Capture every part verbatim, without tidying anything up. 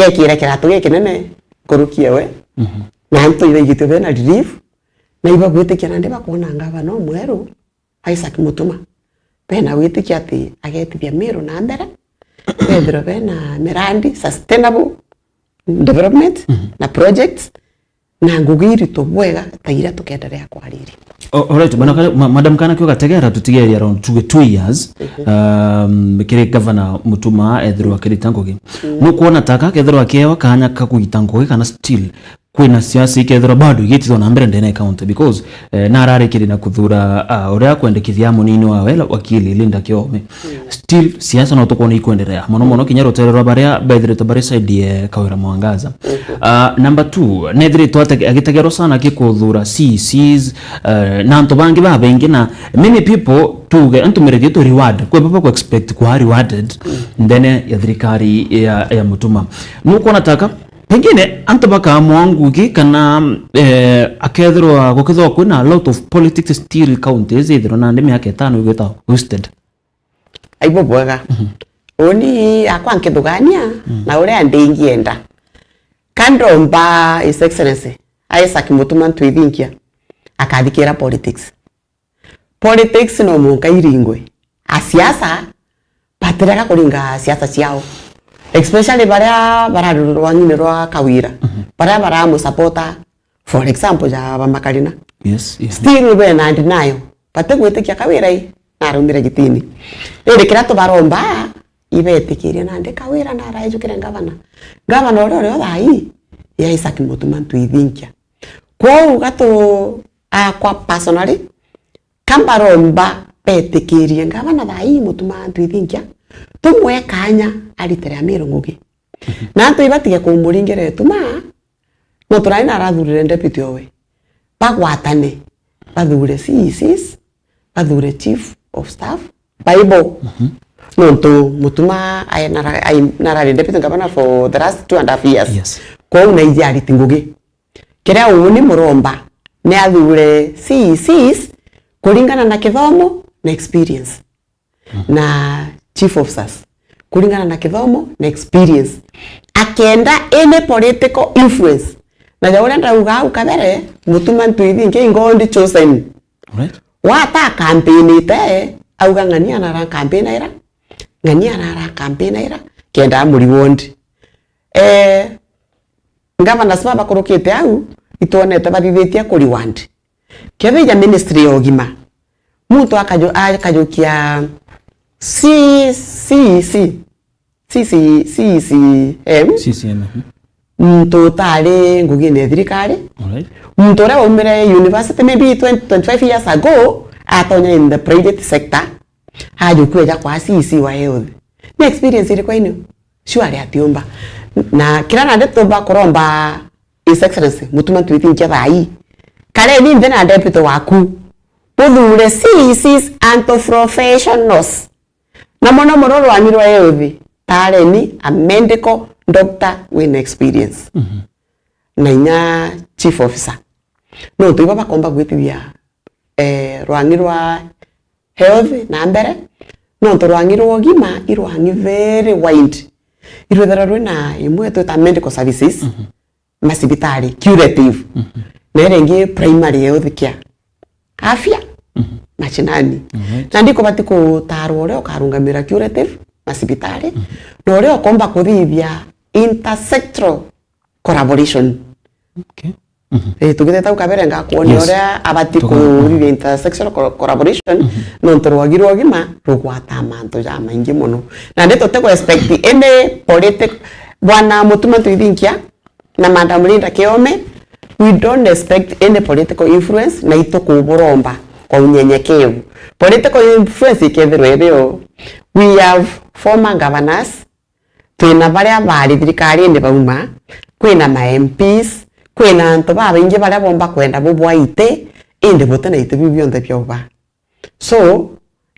gekira kiratu gikinene nkuruki ewe. Mhm. Na antu ibaigitwe bena relief, na ibagwitikia nandi bakwona ngavana umweru, Isaac Mutuma. Bena gwitikia ati agetithia Meru na mbere, bethirwe bena mirandi, sustainable development, mhm, na projects, na ngugi irito bwega ta iria tukenderea kwariria. O-, alright, bwana Kare-, ma-, Madam Kana Kiuga, tegera tutigeria around tuge two years, mhm, um, kiri Governor Mutuma ethirwa akirita ngugi. Mm. Nukwona taka kethirwa akiewa kanya ka kugita ngugi kana still kwina siasa ikethirwa bado igitithwa na mbere ndene ya county? Because, eh, nararikiri na kuthura, ah, uria akwendekithia munini wawe la-, wakili Linda Kiome. Still, siasa no tukwona ikwenderea. Mono mono kinya rutere rwa baria bethirite bari side ye Kawira Mwangaza. Mhm. Ah, number two, nethirite ate-, agitegerwa sana gikuthura C E Cs, eh, na antu bangi babaingi, na many people tuge, antu merethie tu reward. Kwi baba ku expect kwa rewarded ndene ya thirikari ya, ya Mutuma. Nukwona taka, pengine antu bakamwa ngugi kana, eh, akethirwa gukithirwa kwina a lot of politics still counties, ithirwa nandi miaka itano igwita wasted. Aibo bwega. Mhm. Uni akwa nkithugania, mm, na uria ndi ngienda. Ka ndomba His Excellency Isaac Mutuma Ntwithinkia akathikira politics. Politics no munka iringwe. A siasa batirega kuringa siasa ciao. Especially baria barari rwang'ine rwa Kawira. Mhm. Baria baramusupporta, for example, ja ba Makarina. Yes, yes. Still bena denial. Batigwitikia Kawira i, naraumire gitini. Indi kiria tubaromba, ibetikirie nandi Kawira naraijukire ngavana. Ngavana uria urio thaa ii, ya Isaac Mutuma Ntwithinkia. Kwou gatu akwa personally, ka mbaromba betikirie ngavana thaa ii Mutuma Ntwithinkia, tumwe kanya aritire Amiru ngugi. Na antu ibatige kumuringira ituma, no turari narathurire deputy owe. Bagwatane, bathure C E Cs, bathure chief of staff, baibo. Mhm. Nontu Mutuma ai nara-, ai narari deputy governor for the last two and a half years. Yes. Kwou naiji ariti ngugi. Kiria uni muromba ni athure C E Cs kuringana na kithomo na experience. Mhm. Na chief officers kuringana na kithomo na experience. Akenda any political influence. Na ja uria ndauga au kabere, Mutuma Ntwithinkia ingo ndi chosen. Alright. Wata campaign ite, auga ng'ania nara campaign ira, ng'ania nara campaign ira, kenda amureward. Eh, Governors baba bakurukite au, itwonete bathithitie ku reward. Kethija ministry ya ugima, muntu akajo-, akajukia C C C, C C C M, C C M, mhm. Muntu utari ngugine ya thirikari, alright, muntu uria waumire university maybe twenty, twenty-five years ago, atonya in the private sector, ajukua ja kwa C C wa health. Ni experience iriku aino? Surely atiumba. Na kira nandi tumba kuromba His Excellency Mutuma Ntwithinkia thaa ii, kareni nthi na deputy waku, buthure C E Cs and professionals. Na mono mono rwani rwa health, tareni a medical doctor wina experience. Mhm. Na inya chief officer. Nontu ibo bakomba gwitithia, eh, rwang'i rwa health na mbere, nontu rwang'i rwa ugima i rwang'i very wide. Irwithirwa rwina imwe twita medical services, mhm, macibitari, curative, mhm, na iria ingi primary health care, afya, mhm, mashinani. Alright. Na ndikubati kutarwa uria ukarungamira curative macibitari, mhm, na uria ukomba kuthithia intersectoral collaboration. Okay. Mhm. Eh, tugitheta au kabere ngakuonia, yes, uria abati, tuka-, kuthithia intersectional co-, collaboration, mhm, nontu rwagi rwa ugima rugwata mantu jamaingi mono. Na ndi tuti ku expect any politic-, Bwana Mutuma Ntwithinkia na Madam Linda Kiome, we don't expect any political influence, na itukuburomba kwa unyenyekevu. Political influence ikethirwa irio, we have former governors, twina baria bari thirikarine bauma, kwina ma M Ps, kwina antu babaingi baria bomba kwenda bubwa iti, indi buti na iti biu bionthe biauba. So,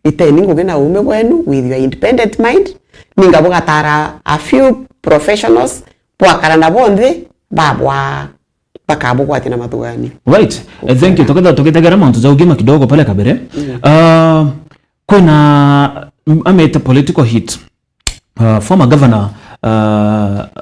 iteni ngugi na uume bwenu with your independent mind, ninga bugatara a few professionals, bwakara nabo nthi, babwa, bakabugwatia na mathuganio. Right. Eh, thank you. Tuketha tugitegera mantu ja ugima kidogo pale kabere. Mm. Ah, kwina, m-, amete political hit. Uh, former governor, uh,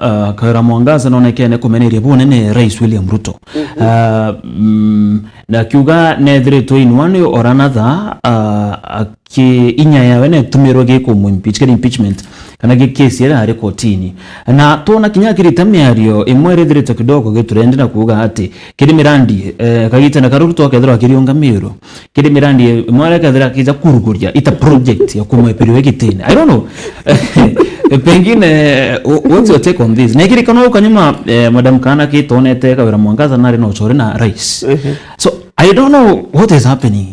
uh, Kawira Mwangaza nonekene kumeneria bunene Rais William Ruto. Ah, mm, na akiuga nethiritwe in one way or another, ah, aki-, inya yawe netumirwe gikumu impeach, kiri impeachment, kana gi case iria ari kotini. Na twona kinya akirita miario imwe iria ithiritwe kidogo giturendi na kuuga ati kiri mirandi, eh, kagitene karia Ruto akethirwa akiriunga Miru, kiri mirandi imwe iria akethira akija kuruguria ita project ya kumweperia gitine. I don't know. Pengine, wh-, what's your take on this? Na ikirikana uka nyuma, eh, Madam Kaana kitonete Kawira Mwangaza nari na uchore na rais. Mhm. So, I don't know what is happening.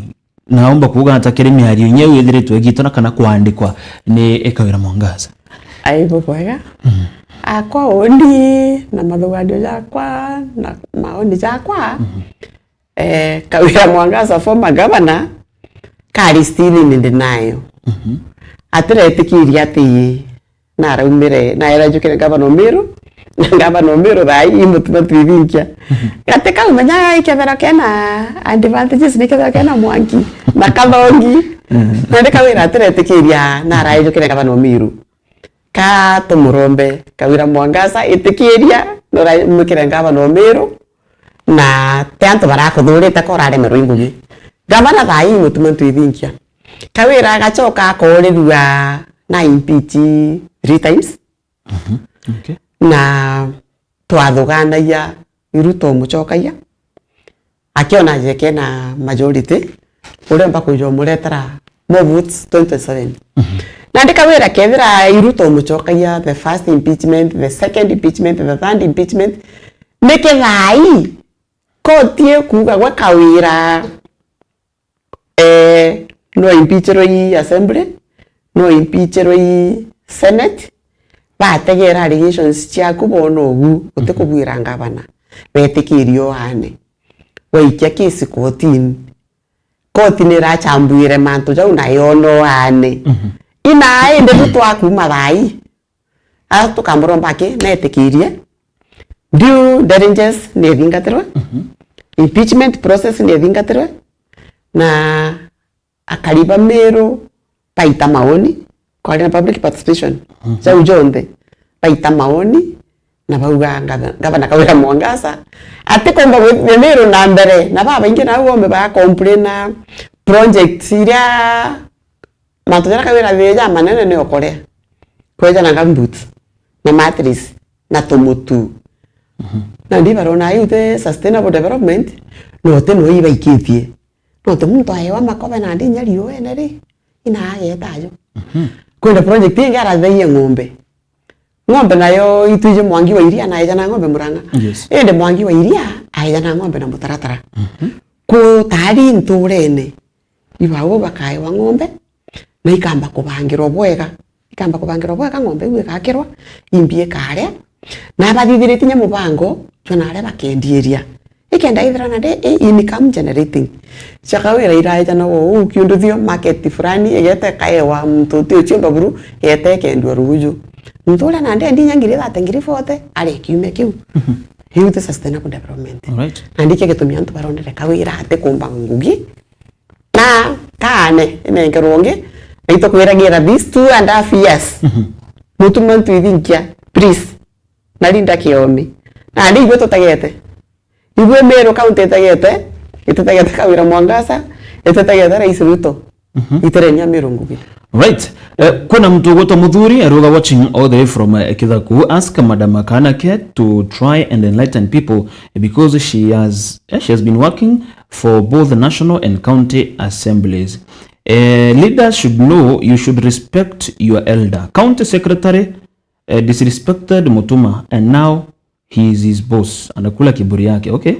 Naomba kuuga ata kiri miario inya iu ithiritwe igitona kana kwandikwa ni Kawira Mwangaza? Aibu bwega. Mhm. Akwa undi na mathuganio jakwa na maoni jakwa, mhm, eh, Kawira Mwangaza, former governor, kari still in denial. Mhm. Atiretikiria ati naraumire, naera njukire ngavana o Miru, na ngavana o Miru thaa ii imutuma twithinkia. Mhm. Gati kau menya ikethera kena advantages, ni kethera kena mwanki na kathongi. Mhm. Na ndi Kawira atiretikiria narae njukire ngavana o Miru. Ka tumurombe Kawira Mwangaza, itikiria nuraumikire ngavana o Miru, na ti antu barakuthurite ka uraremerwa i ngugi. Gavana thaa ii imutuma twithinkia. Kawira agacoka akoorirua na impeach three times. Mhm. Okay. Na twathuganagia Ruto umucokagia, akiona aje kena majority, uremba kuja umuretera more votes twenty twenty-seven. Mhm. Na ndi Kawira kethira i Ruto umucokagia the first impeachment, the second impeachment, the third impeachment, niki thaa ii koti ikuuga gwe Kawira, eh, no impeachirwe i assembly, no impeachirwe i senate, bategera allegations ciaku boona ugu, utikubwira ngavana, betikirie oane. Waikia case kotini, koti nirachambuire mantu jau na yona oane. Mhm. Ina indi tu twakuma thaa ii, a tukamuromba aki netikirie, due diligence niethingatirwe, mhm, impeachment process niethingatirwe, na akari ba Miru baita maoni, kwari na public participation, mhm, jau jonthe, baita maoni, na bauga ngava-, ngavana Kawira Mwangaza atikumba gwithia Miru na mbere, na babaingi nau bombe ba complain na projects iria mantu jaria Kawira athithia jamanene ni okorea. Kweja na gumboots, na mattress, na tumutu. Mhm. Na ndi barona iu ti sustainable development, no ti no ibaikitie. Nontu muntu aewa makobe nandi inya riuene ri, ina ageta ajo. Mhm. Kwina project ingi arathaia ng'ombe. Ng'ombe nayo itwiji Mwangi wa Iria na aeja na ng'ombe Murang'a. Yes. Indi Mwangi wa Iria aeja na ng'ombe na mutaratara. Mhm. Kutari nturene, ibau bakaewa ng'ombe, na ikamba kubangirwa bwega. Ikamba kubangirwa bwega, ng'ombe iu igakirwa, imbi ikaria, na bathithiritie nya mubango jwa naria bakendiiria. Ikenda ithira na ndi i income generating. Cia Kawira iraeja na uu kiundu thio market fulani, igeta ikaewa muntu uti uciumba buru, igeta ikendua ruuju. Muntu uria nandi endi nya ngiri thirty, ngiri forty, aria kiumia kiu. Mhm. Iu ti sustainable development. Alright. Nandi kio gitumi antu baronere Kawira atikumba ngugi, na kaane inenkerwe ungi, na itukwiragira these two and half years. Mhm. Mutuma ntwithinkia, please. Na Linda Kiomi. Nandi igwe tutegete. Igwe Meru County itegete, ititegete Kawira Mwangaza, ititegete Rais Ruto. Mhm. Iterenia Meru ngugi. Right. Eh, kuna mtu ugwitwa Muthuri, aruga watching all the way from, eh, Kithaku. Ask Madam Kaanake to try and enlighten people, eh, because she has, eh, she has been working for both the national and county assemblies. Eh, leaders should know you should respect your elder. County secretary, eh, disrespected Mutuma and now he is his boss. Anakula kiburi yake. Okay.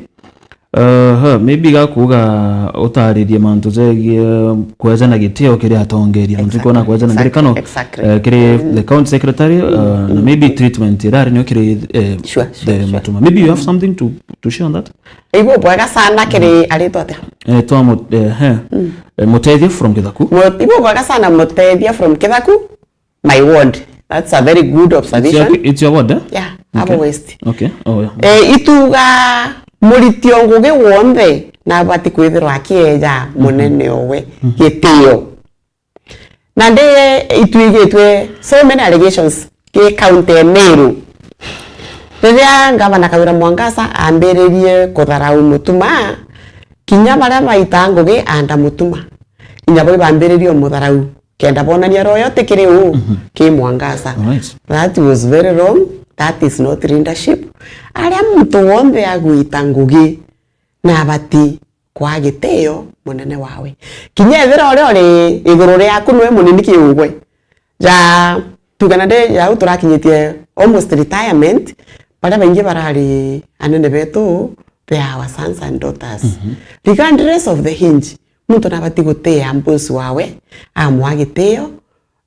Uh, maybe gakuga utaririe mantu jegie kwejana gitio kiri atongeria. Exactly. Nontu kwona kwejana ngerekano, exactly, eh, kiri, mm, the county secretary, uh, mm, na maybe treatment irari nio kiri, eh, sure, sure, the sure. Mutuma. Maybe you have something to, to share on that? Ibu bwega sana kiri, mm, aritwa atia? Eh, twa Mut-, eh, he. Mm. Eh, Mutethia from Kithaku. Mut-, ibu bwega sana Mutethia from Kithaku. My ward. That's a very good observation. It's your, it's your ward, eh? Yeah, okay. Abo West. Okay. Oh, yeah. Eh, ituga muritio ngugi wonthe nabati kwithirwa akieja, mhm, munene owe, mhm, gitio. Na ndi itwigitwe so many allegations ki county ya Meru. Riria ngavana Kawira Mwangaza ambiririe kutharau Mutuma, kinya baria baitaa ngugi under Mutuma, inya bo ibambiririe umutharau, kenda bonania royo ti kiri uu, ki Mwangaza. Alright. That was very wrong. That is not leadership. Aria muntu wonthe agwita ngugi na abati kwaa gitio munene wawe. Kinya ethira uria uri iguru riaku niwe munini kiugwe. Ja, tuge na ndi jau turakinyitie almost retirement, baria baingi barari anene betu, they are our sons and daughters. Regardless of the age, muntu nabati gutia boss wawe, amwaa gitio,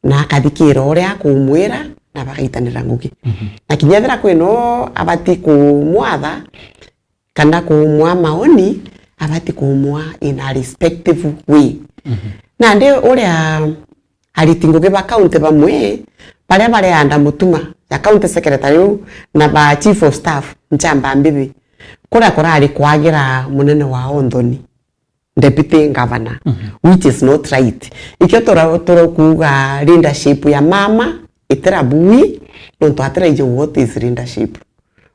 na akathikira uria akumwira, na bagaitanira ngugi. Na kinya ethira kwina u abati kumwatha, kana kumwaa maoni, abati kumwaa in a respectful way. Nandi uria ariti ngugi ba county bamwe, baria bari under Mutuma, ja county secretary u, na ba chief of staff, nchamba mbibi, kuria kurari kwagira munene wao nthoni, deputy governor, which is not right. Ikio tura-, turakuuga leadership ya mama itira bui, nontu atiraiji what is leadership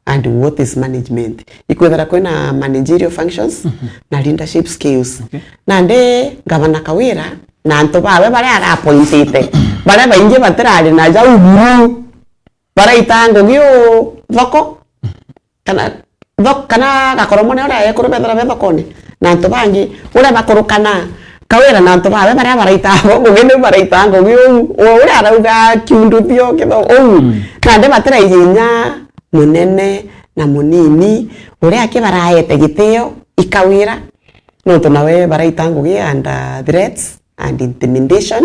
and what is management. Ikwithira kwina managerial functions na leadership skills. Okay. Nandi Gavana Kawira na antu bawe baria araappointite, baria baingi batirari na jau buru, baraita ngugi u thoko, kana thok-, kana Gakoromone uria ekuru bethira be thokone, na antu bangi uria bakurukana Kawira na antu bawe baria baraita bo ngugi, niu baraita ngugi uu, u uria arauga kiundu thio kitho uu. Nandi batiraiji inya munene na munini uria aki baraete gitio i Kawira, nontu nawe baraita ngugi under threats and intimidation,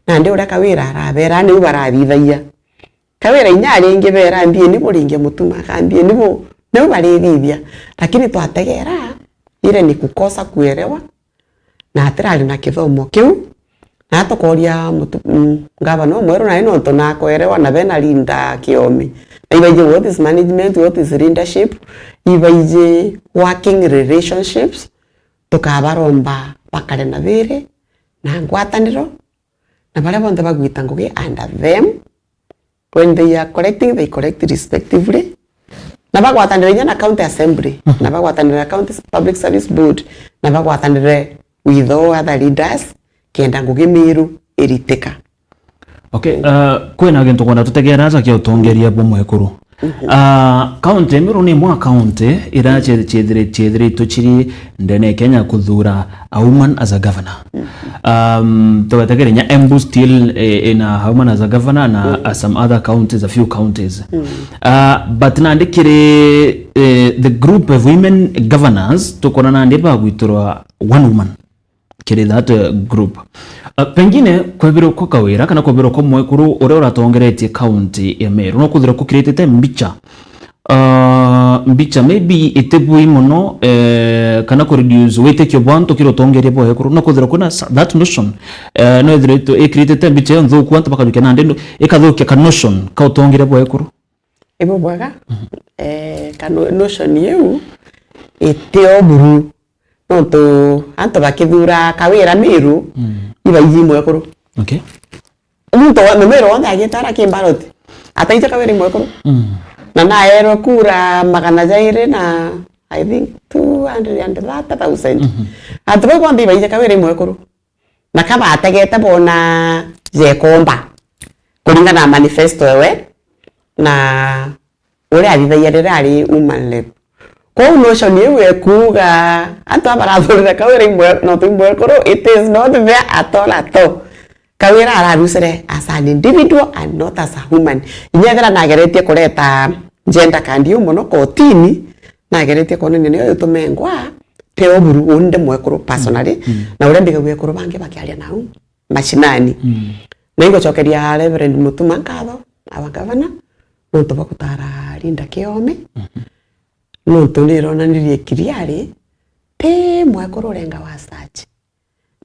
nandi uria Kawira arabera niu barathithagia. Kawira inya aringi bera, "Mbieni buringe Mutuma, ka mbieni bu-," niu barithithia. Lakini twategera, ile ni kukosa kuelewa, na atirari na kithomo kiu, na tukoria mutu-, mm, ngavana umweru nae nontu nakoelewa na bena leader kiomi. Na ibaiji what is management, what is leadership, ibaiji working relationships, tukabaromba bakare na thiri na ngwataniro, na baria bonthe bagwita ngugi under them, when they are collecting, they collect respectively. Na bagwatanire inya na county assembly, na bagwatanire na county public service board, na bagwatanire with all other leaders, kenda ngugi miru iritika. Okay, uh, kwina gintu kwenda tutegera aja kia utongeria bwa mwekuru. Uh, county Meru ni imwe ya county iria ciethiri-, ciethiritwe ciri ndene ya Kenya kuthura a woman as a governor. Um, tugetegere inya Embu still, eh, ina a woman as a governor na, uh, some other counties, a few counties. Uh, but nandi kiri, eh, the group of women governors, tukona nandi bagwitirwa one woman kiri that, uh, group. Uh, pengine kwebirwa kwa Kawira kana kwebirwa kwa mwekuru uria uratongeretie county ya Meru, no kwithirwa kukiritite mbicha, uh, mbicha maybe itibui mono, eh, kana ku reduce witikio bwa antu kiri utongeria bwa ekuru, no kwithirwa kwina sa-, that notion, eh, no ithiritwe ikiritite mbicha iyo nthuku, antu bakajukia nandi ndu-, ikathukia ka notion ka utongeria bwa ekuru. Ibu bwega. Eh, ka no-, notion iu itio buru. Nontu antu bakithura Kawira Meru, ibaiji mwekuru. Okay. Muntu wa Mumeru wonthe agitara ki ballot, ataija Kawira i mwekuru. Na naerwe kura magana jairi na, I think, two hundred and thirty thousand. Antu bau bonthe ibaija Kawira i mwekuru. Na ka bategete boona jekomba, kuringana na manifesto ewe, na uria athithagia riria ari woman rep. Kwou notion iu ekuuga antu aba barathurire Kawira imwe, no ti imwe kuru, it is not there at all, at all. Kawira ararucire as an individual and not as a woman. Inya ethira nageretie kureta gender card iu mono kotini, nageretie kwonania niyo itumengwa te oburu unde mwekuru personally, na uria mbigagua ekuru bangi bakiaria nau mashinani. Na ingocokeria Reverend Mutuma nkatho, our governor, nontu bwa gutara Linda Kiome, nontu nironanirie clearly ti mwekuru urenga wa search.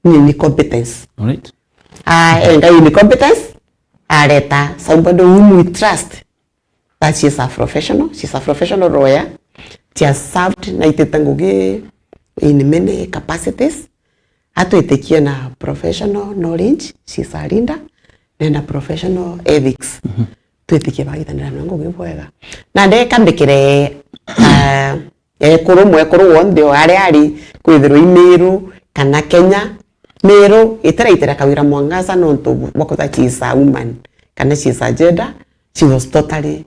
Ni incompetence. Alright. Ah, enga incompetence, areta somebody whom we trust. That she is a professional, she is a professional lawyer. She has served na aitite ngugi in many capacities. Atwitikie na professional knowledge, she is a leader, na ena professional ethics. twitikie bagitanira na ngugi bwega. Na ndeka mbikire, ah, ekuru, mwekuru wonthe o aria ari, kwithirwa i Meru kana Kenya, Meru itiraitira Kawira Mwangaza nontu bwa kwithirwa she is a woman, kana she is a gender, she was totally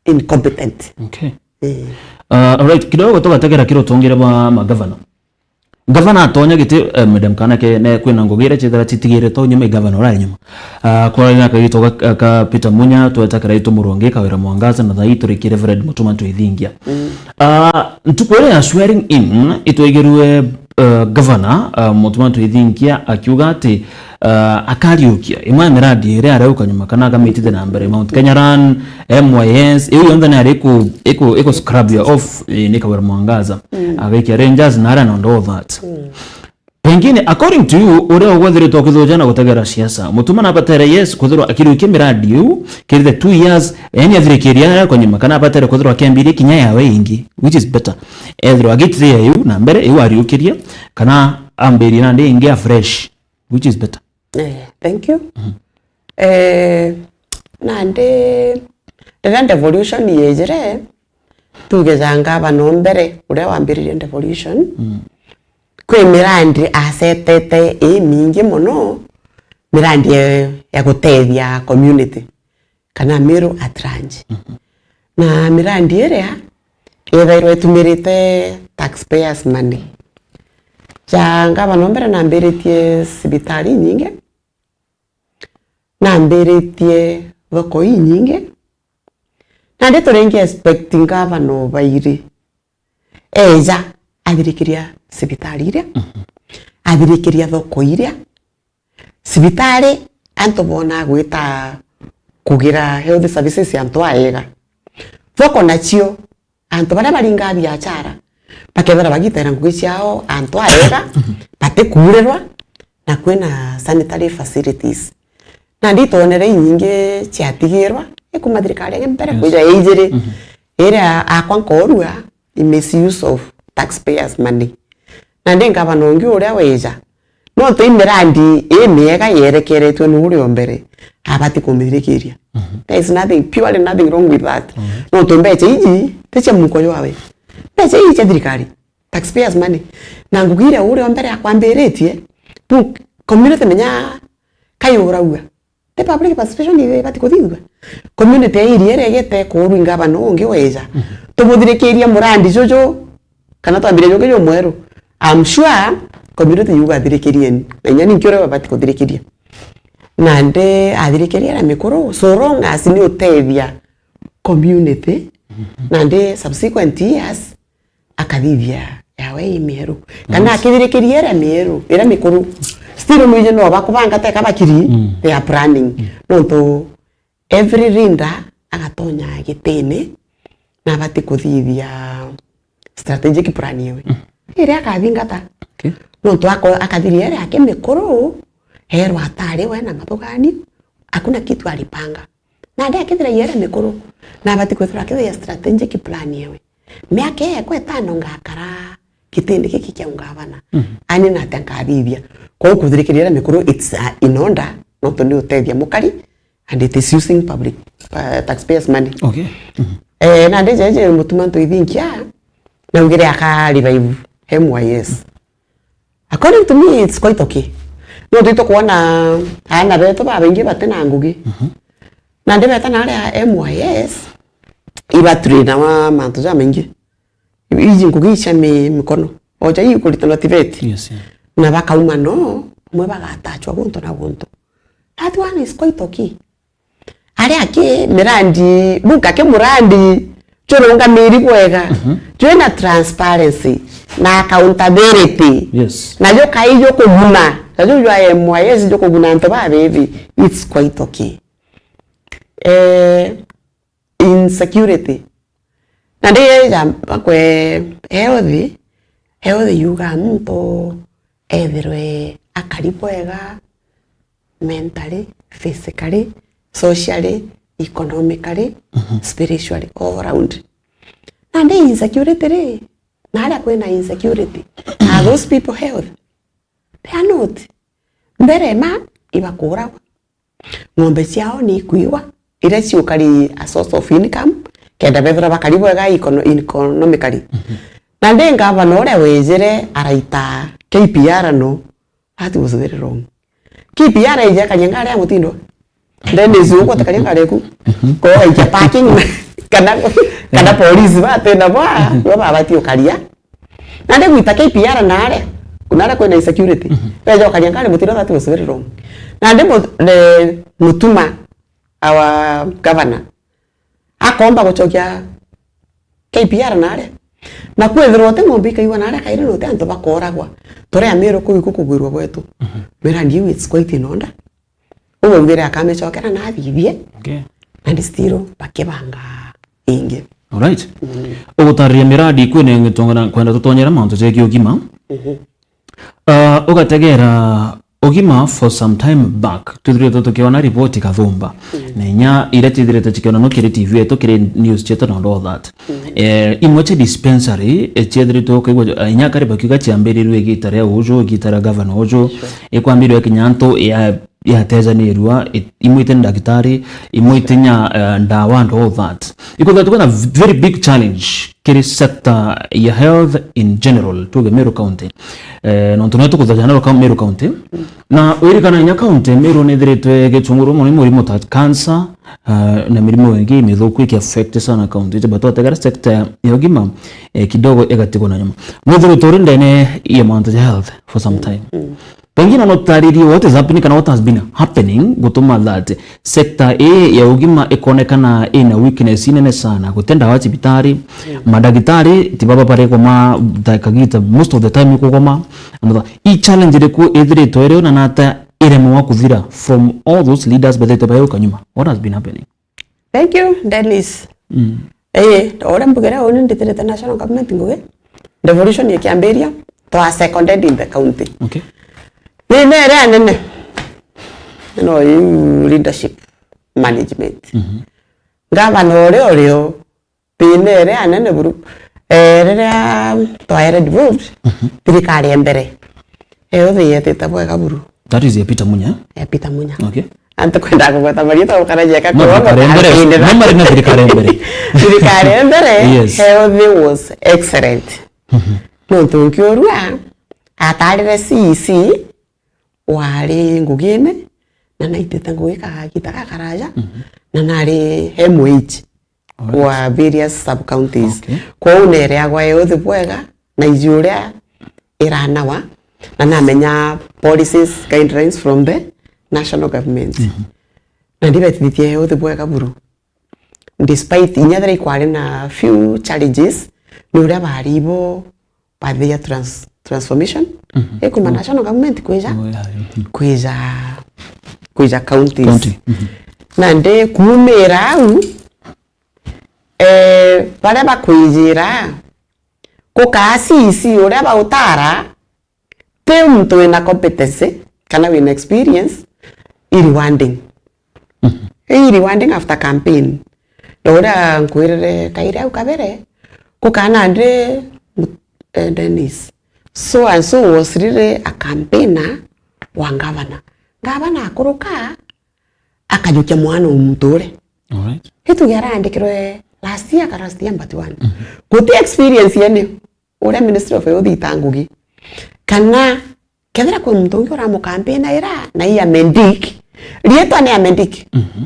incompetent. Okay. Eh. Uh, alright, kidogo tugategera kiri utongere bwa magavana. Gavana atonya giti, eh, Madam Kanake, ne kwina ngugi iria ciethira citigiritwe nyuma i gavana urari nyuma. Uh, kwari na kagito ga, ga Peter Munya, tweta Kiraitu Murungi, Kawira Mwangaza, na thaa ii turi ki Reverend Mutuma Twithingia. Mm. Uh, ntuku iria ya swearing in, itwigirue, uh, gavana, uh, Mutuma Twithingia akiuga ati, uh, akariukia imwe ya miradi iria arauka nyuma kana akamitithia na mbere, Mount Kenya Run, M Y S, iu yonthe ni ari iku, iku, iku scrub ya off, eh, ni Kawira Mwangaza. Mm. Agaikia Rangers na aria and all that. Mm. Pengine, according to you, uria ugwethiritwe ukithuja na gutegera siasa, Mutuma nabatere, yes, kwithirwa akiriukia miradi iu, kirite two years, yani athirikiria aria kwa nyuma, kana abatere kwithirwa akiambiria kinya yawe ingi, which is better. Ethirwa agitiria iu na mbere, iu ariukirie, kana ambirie nandi ingi afresh, which is better. Eh, thank you. Mhm. Eh, nandi, riria devolution yejire, tuge ja ngavana o mbere, uria wambiririe devolution, mm, kwi mirandi asetete imingi mono, mirandi ya, ya gutethia community, kana Meru at large. Mhm. Na mirandi iria yethairwa itumirite taxpayers money. Ja ngavana o mbere nambiritie cibitari inyingi, nambiritie thoko inyingi, nandi turingi expect ngavana o bairi eja athirikiria cibitari iria, mhm, athirikiria thoko iria, cibitari antu bona gwita kugira health services antu aega. Thoko nacio, antu baria baringaa biachara bakethira bagitera ngugi ciao antu aega, batikuurirwa, na kwina sanitary facilities. Nandi itwonere inyingi ciatigirwa, ikuma thirikari ya mbere, mhm, kwija ya ijiri, mhm, iria akwa nkorua, i misuse of taxpayers money. Nandi ngavana ungi uria wija, nontu i mirandi imiega yerekeretwe ni uria o mbere, abati kumithirikiria. Mhm. There is nothing, purely nothing wrong with that. Mhm. Nontu mbecha iji ti cia muko jwawe. Mbecha iji cia thirikari, taxpayers money. Na ngugi iria uria o mbere akwambiritie, bu-, community menya kai urauga. Ti public participation ibati kuthithua. Community ya iria iria igete kuurwa i ngavana ungi weja. Mhm. Tumuthirikirie murandi juju, kana twambirie jungi jumweru. I'm sure community yuga thirikirieni. Na inya ninki uria babati kuthirikiria. Nandi athirikiria aria mikuru, so long as ni utethia community, mhm, nandi subsequent years, akathithia yawe i mieru. Kana, yes, akithirikiria iria mieru, iria mikuru. Still mwiji no bakubanga teka bakiri, mm, they are planning. Mm. Nontu every leader agatonya gitini na abati kuthithia strategic plan yewe. Mm. Iria akathingata. Okay. Nontu ako-, akathiria iria yake mikuru, erwa atari we na mathuganio, hakuna kitu alipanga. Nandi akithira iria mikuru, na abati kwithirwa akithia strategic plan yewe. Miaka ii yakwa itano ngakara gitindi giki kia ungavana. Mhm. Ani natia nkathithia? Kwou kuthirikiria iria mikuru, it's, uh, in order, nontu ni utethia mukari, and it is using public, uh, taxpayers money. Okay. Mhm. Eh, nandi jeje Mutuma Ntuithinkia, naugire aka revive M Y S. According to me, it's quite okay. No, twi tukwona aana betu babaingi bati na ngugi. Mhm. Nandi beta na aria M Y S, ibatrainawa mantu jamaingi. Iji ngugi cia mi-, mikono. Oja ii kuritanwa tiveti. Yes, yeah. Na bakauma no, amwe bagatachwa guntu na guntu. That one is quite okay. Aria aki mirandi, buka ki murandi, jurungamiri bwega, mhm, jwina transparency na accountability. Yes. Na jukai jukuguna, na ju jwa M Y S jukuguna antu babibi, it's quite okay. Eh, insecurity. Na ndi ja bakwe health, health yuga muntu ethirwe akari bwega, mentally, physically, socially, economically, mhm, spiritually, all around. Nandi insecurity ri, na aria kwina insecurity, are those people health? They are not. Mbere ma ibakuragwa. Ng'ombe ciao ni ikuiwa, iria ciukari a source of income, kenda bethira bakari bwega econo-, economically. Mhm. Na ndi ngavana uria wejire araita K P R no, that was very wrong. K P R ije akaria ngari ya mutindo. Then is uko takaria ngari ku. Mhm. Ko aikia parking kana, kana police ba tena ba, mhm, ba babati ukaria. Na ndi gwita K P R nare, kunare kwina insecurity. Mhm. Beja ukaria ngari mutindo, that was very wrong. Na ndi mu-, the Mutuma, our governor, akomba gucokia K P R nare. Na kwithirwa uti ng'ombe ikaigwa nare kairi na uti antu bakooragwa. Turi Amiru kuu iku kugwirwa gwetu. Mhm. Miradi iu it's quite in order. Uu augire akamicokera na athithie. Okay. And still bakibanga ingi. Alright. Mm. Ugutariria miradi kwina ngitongana kwenda tutonyera mantu jegi ugima. Mhm. Ah, ugategera ugima for some time back, twithirite tukiona riboti kathumba. Mm. Na inya iria cithirite cikionanwa kiri T V yetu, kiri news cietu na all that. Mm. Eh, imwe cia dispensary, eh, ciethiritwe ukaigua, eh, inya kari bakiuga ciambirirwe igita ria uju, igita ria governor uju, sure, ikwambirwe kinya antu ya, yatejanirua, i-, imwe iti ndagitari, imwe iti nya, eh, ndawa and all that. Ikwithirwa tukwina very big challenge kiri sector ya health in general, tuge Meru County. Eh, nontu nio tukuthaja naro ka-, Meru County. Mm. Na wirikana inya county, Meru nithiritwe gicungurwa mono ni murimo ta cancer, ah, na mirimo ingi mithuku iki affect sana county. But twategera sector ya ugima, eh, kidogo igatigwa na nyuma. Nithiritwe uri ndene ya mantu ja health for some time. Mm. Pengine no tutaririe what is happening kana what has been happening gutuma that sector ii ya ugima ikonekana ina weakness inene sana. Guti ndawa cibitari, mm, madagitari ti baba barigoma, ta kagita, most of the time ikugoma. Another, i challenge iriku ithiritwe irio na nata iremewa kuthira from all those leaders bethetwe bayauka nyuma? What has been happening? Thank you, Dennis. Mm. Eh, uria mbugire uni nditirite national government ngugi. Devolution ikiambiria, twa seconded in the county. Okay. Thina iria nene no iu leadership management. Mhm. Ngavana uria urio, thina iria nene buru. Eh, riria twaere devolved, mhm, thirikari ya mbere, eh, uthi yetite bwega buru. That is ya Peter Munya? Ya Peter Munya. Okay. Antu kwenda kugweta marietwa gukarajeka. No, kuongo thirikari ya mbere, kampeni no, mari na thirikari ya mbere. Thirikari ya mbere, yes, health was excellent. Mhm. Nontu nkiurua, atarire C E C, wari ngugine, na naitite ngugi kagita gakaraja, mhm, na nari M O H, alright, wa various sub counties. Okay. Kwou nereagwa health bwega, na iji uria iranawa, na namenya policies, guidelines from the national government. Mhm. Na ndibetithitie health bwega buru. Despite inya thira ikwari na few challenges, ni uria bari bo bathia trans-, transformation, mhm, ikuma, oh, national government kwija, oh, yeah, yeah, mhm, kwija, kwija counties. County, mhm. Na ndi kumira au, eh, baria bakwijira gukaa C E C uria bautara, ti muntu wina competency kana wina experience, i rewarding. Mhm. I rewarding after campaign. Na uria nkwirire kairi au kabere, kukana ndi mu-, eh, Dennis. So and so was really a campaigner wa ngavana. Ngavana akuruka, akajukia mwana umuture. Alright. Ituge arandikirwe last year ka last year but one. Mhm. Guti experience yene. Uria Ministry of Health ita ngugi. Kana kethira kwi muntu ungi uramukampina ira na i Amendik, rietwa ni Amendik. Mhm.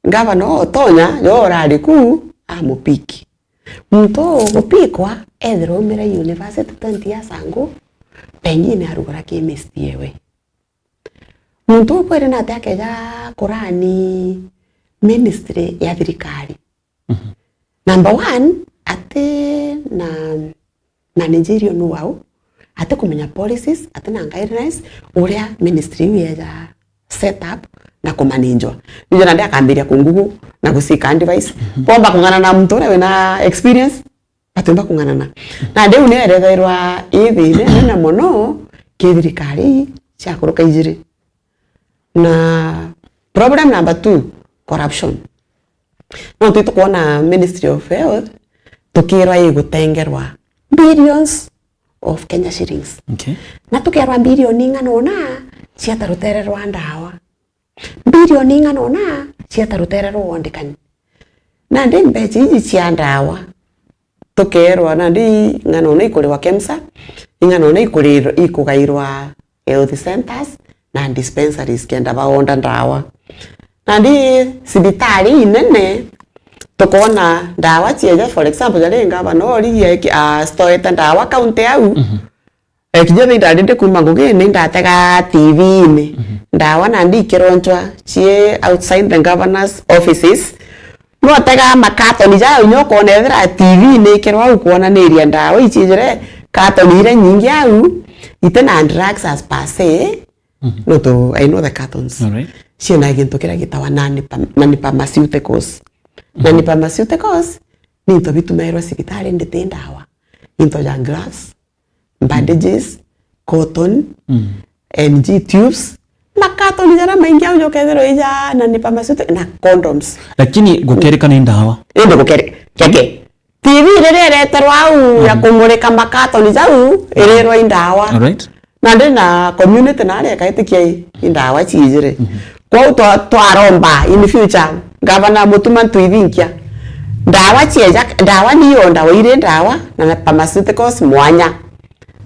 Ngavana utonya, yo urari ku, amupiki. Muntu ugupikwa, ethirwa umire university twenty years ago, pengine arugura chemist yewe. Muntu ukwiri nati akeja kurani ministry ya thirikari? Mhm. Number one, ati na managerial know-how, ati kumenya policies, ati na guidelines, uria ministry iu yeja set up na kumanagwa. Nijo nandi akambiria kungugu na gusika advice. Mhm. Bomba kung'ana na muntu uria wina experience, batiumba kung'anana. Na ndiu nio irethairwa i thina nene mono ki thirikari cia kuruka ijiri. Na problem number two, corruption. No twi tukwona Ministry of Health tukirwa igutengerwa billions of Kenya shillings. Okay. Na tukerwa billion ing'ana una cia ta rutere rwa ndawa. Bilioni ing'ana una cieta rutere rwa wondekani. Nandi mbecha iji cia ndawa, tukeerwa nandi ing'ana una ikurirwa KEMSA, ing'ana una ikurirwa, ikugairwa health centers na dispensaries kenda baonda ndawa. Nandi cibitari inene, tukoona ndawa cieja, for example, jari ngavana origia eki-, astoete ndawa county au. Mhm. Ekinya thaa indarinde kuuma ngugine, indatega T V-ini. Mhm. Ndawa nandi ikironchwa cii outside the governor's offices. Notega makatoni jao, inya ukoona ethira T V-ini ikirwa au kwonaniria ndawa iciijire katoni iria nyingi au, itina drugs as per se. Mhm. Nontu I know the cartons. Alright. Ciina gintu kiria gitawa nani pharm-, nani pharmaceuticals. Mhm. Nani pharmaceuticals ni into bitumairwa cibitari, nditi ndawa. Into ja gloves, bandages, cotton, Mm. N G tubes, makatoni jaria maingi au jokethirwa ija nani pharmaceutical na condoms. Lakini gukerika ni ndawa. Indi gukeri-, keke. T V riria ireterwa au ya Mm. kumurika makatoni jau, irirwa i ndawa. Alright. Na ndi na community na aria ikaitikia i, i ndawa ciijire. Mhm. Kwou twa-, twaromba in future, Gavana Mutuma ntwithinkia. Ndawa cieja, ndawa ni yo ndawa iri ndawa, na pharmaceuticals mwanya.